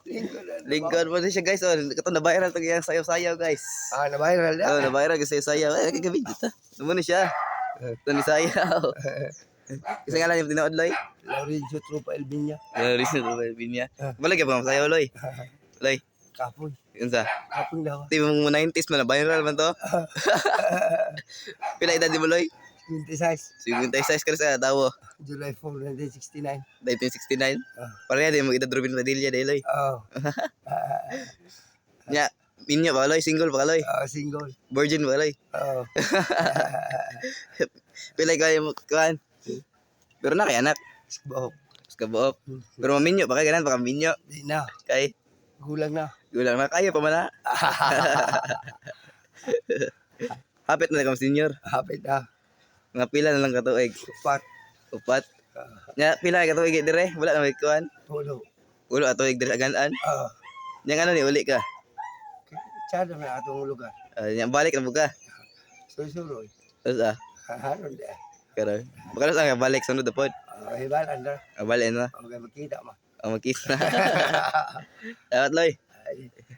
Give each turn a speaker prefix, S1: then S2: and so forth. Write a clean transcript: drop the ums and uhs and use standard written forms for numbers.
S1: Lingkod na.
S2: Lingkod mo siya, guys. Oh, kato na viral to iyang sayaw-sayaw, guys.
S1: Ah, na viral na.
S2: Oh, na viral kasi sayaw. Ay, kagabi dito. Mo ni siya. Ito ni sayaw. Kasi nga lang yung tinuod, Loy.
S1: Laurencio Trupa Elvinia.
S2: Laurencio Trupa Elvinia. Wala ka pa sayaw, Loy. Loy,
S1: Kapoy.
S2: yun sa.
S1: Kapoy na.
S2: Di mo 90s man na viral man to. Pila edad di mo, Loy?
S1: 26.
S2: 56 ka sa tawo.
S1: July 4, 1969.
S2: 1969.
S1: Ah.
S2: Pareha din mo edad Ruben Padilla dahil, Loy.
S1: Oh,
S2: Nya, minyo pa Loy, single pa Loy.
S1: Ah, single.
S2: Virgin pa Loy.
S1: Oh.
S2: Pila kayo mo kuan. Pero na kay anak,
S1: Buhok.
S2: sa kabuok. Pero maminyo pa kay ganan pa minyo
S1: Di na.
S2: kay
S1: Gulang na.
S2: gulang na kayo pa man na. Hapit na kam senior.
S1: Hapit na.
S2: Mga pila na lang katuig.
S1: Upat.
S2: 4. Nya pila ka tuig dire, wala na may kuan.
S1: 8.
S2: Ulo atuig dire agan-an.
S1: Ah.
S2: Nya ngano ni uli ka.
S1: Tsada na atong lugar.
S2: Nya balik na buka.
S1: Susuroy.
S2: Tapos ah,
S1: Haron di.
S2: karon. Baka lang balik sunod na pod.
S1: Ah, hibalan na.
S2: Ah, balik na.
S1: Okay, magkita ma.
S2: Ang magkita. Dapat, Loy.
S1: Ay.